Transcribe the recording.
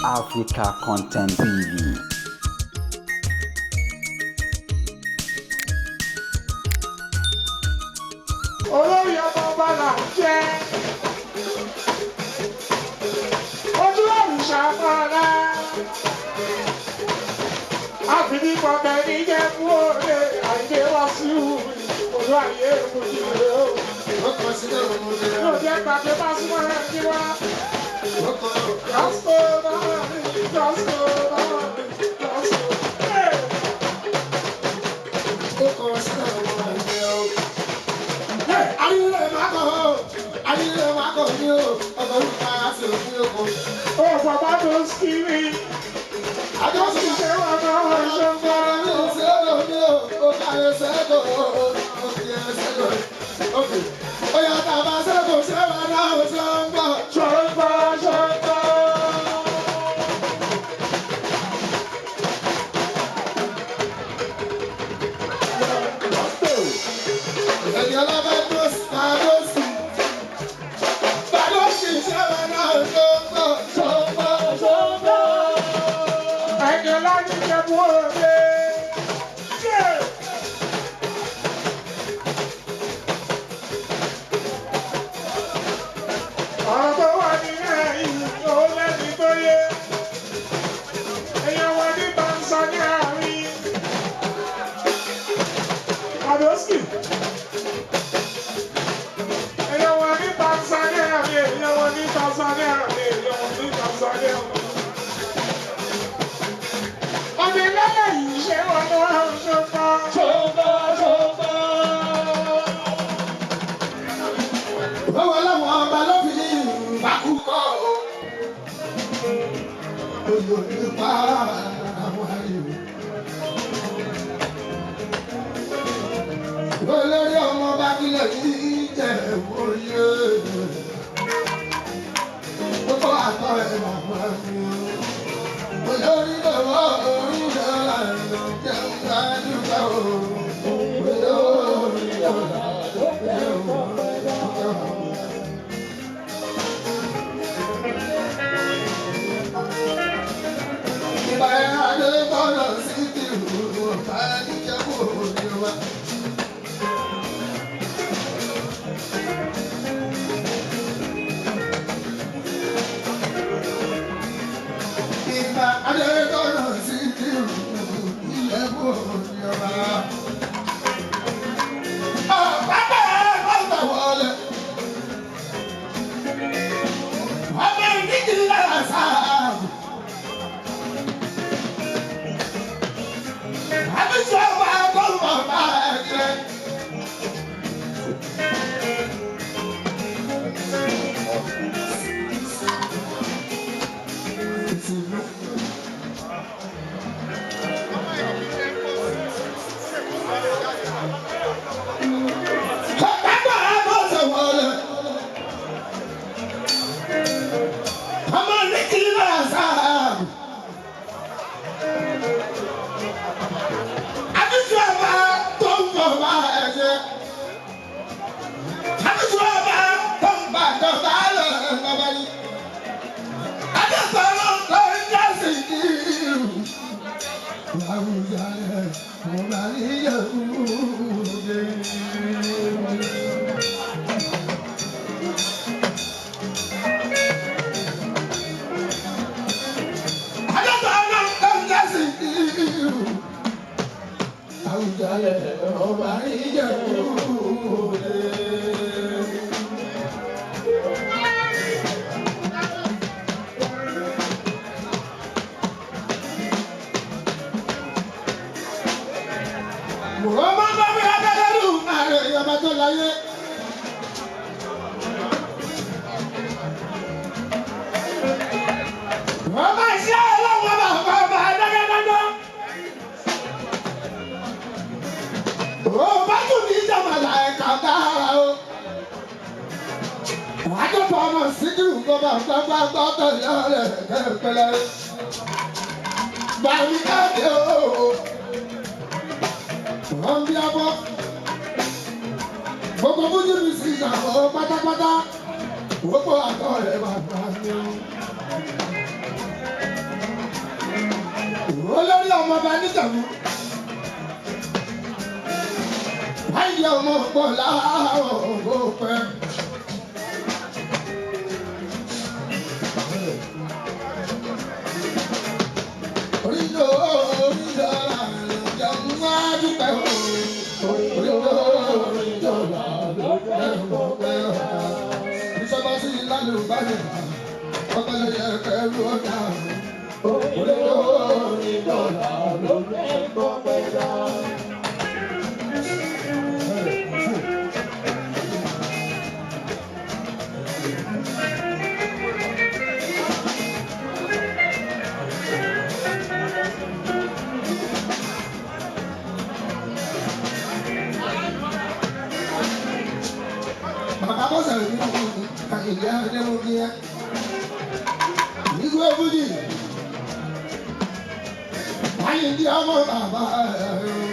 Africa Content TV. Olórí ọmọ ọba là ń jẹ́. Ojú òrìṣà mọ́ra. Àfìdí pọ̀pẹ́ ní jẹ́ fún òde àìdè wá sí olú ayé mojú rẹ̀ o. Yóò jẹ́ gbàgbé bá súnmọ́ ẹ̀ kí wá. Jọ́sọ̀ náà ní jọ́sọ̀ náà ní jọ́sọ̀. Ó bàbá tó ń kiri. Àjọṣe ṣe wà náà ṣe ń bá. Ṣọ́nbà ṣọ́nbà. Ṣọ́nbà ṣọ́nbà. Ẹ̀jẹ̀ láti jẹ mú òde. Ọ̀rọ̀ tó wà nílẹ̀ yìí ó lẹ́ni tó yé. Èèyàn wà ní Tanzania rí. Adoski. Èèyàn wà ní Tanzania rí. Èèyàn wà ní Tanzania rí. Èèyàn wà ní Tanzania rí. Ọmọ ẹlẹ́lẹ̀ yìí ṣe wọn ló ń ṣọpọ̀. Ṣọpọ̀ ṣọpọ̀. Báwo láwọn ọba ló fi ìbákúkọ o? Oyè nípa àwọn ayò. Olórí ọmọ bá kílẹ̀ yìí jẹ́ oyè. Gbogbo àtọ̀ ẹ̀ làwọn ayò. Olórí lọ́wọ́ orí lọ́la ló jẹun ládùúgbò. Olórí lọ́la ló jẹun ládùúgbò. Ìbá adé bọ́lọ̀ sí ti rú ọ̀bá níjẹ́kù òní wa. Ìbá adé bọ́lọ̀ sí ti rú ìjẹ́kù òní wa. Ọ̀pá bẹ́ẹ̀ bọ́lọ̀ wọlé. Ọmọ ìdíjì lára sáà. Àwùjalẹ̀ ọba Ìjẹ̀bú Òde. Ọmọ bá mi abẹ́lẹ́rù ààrẹ ìyọba tó láyé. Ọmọ iṣẹ́ ọlọ́run ọba ọba ọba adágádágá. Ó bá tún ní ìjàmàlà ẹ̀ka dára o. Àjọpọ̀ ọmọ síkírù gbọ́dọ̀ gbọ́gbọ́ gbọ́dọ̀ lọ́rẹ̀ kẹ́kẹ́lẹ́. Bàmí káàdì o. Wọ́n bí abọ́. Gbogbo bójú mi sì ṣàkó pátápátá. Gbogbo àtọ̀ rẹ̀ máa bá mi. Níjàmú. Ayé ọmọ pọ̀ láàárọ̀ kó pẹ́. Orílẹ̀ orílẹ̀ jẹun wá dúpẹ́ o. Orílẹ̀ orílẹ̀ jẹun pẹ́ o. Ìṣọ́bá sí lálùbáyé, ọpẹ́ ló yẹ kẹrù ọ̀dà. Orílẹ̀ orílẹ̀ jẹun pẹ́ o. Bàbá bọ́sẹ̀ ní ìyá Adéwọ́gíyá. Ìgbé Fújì. Wáyé ní ọmọ bàbá rẹ̀.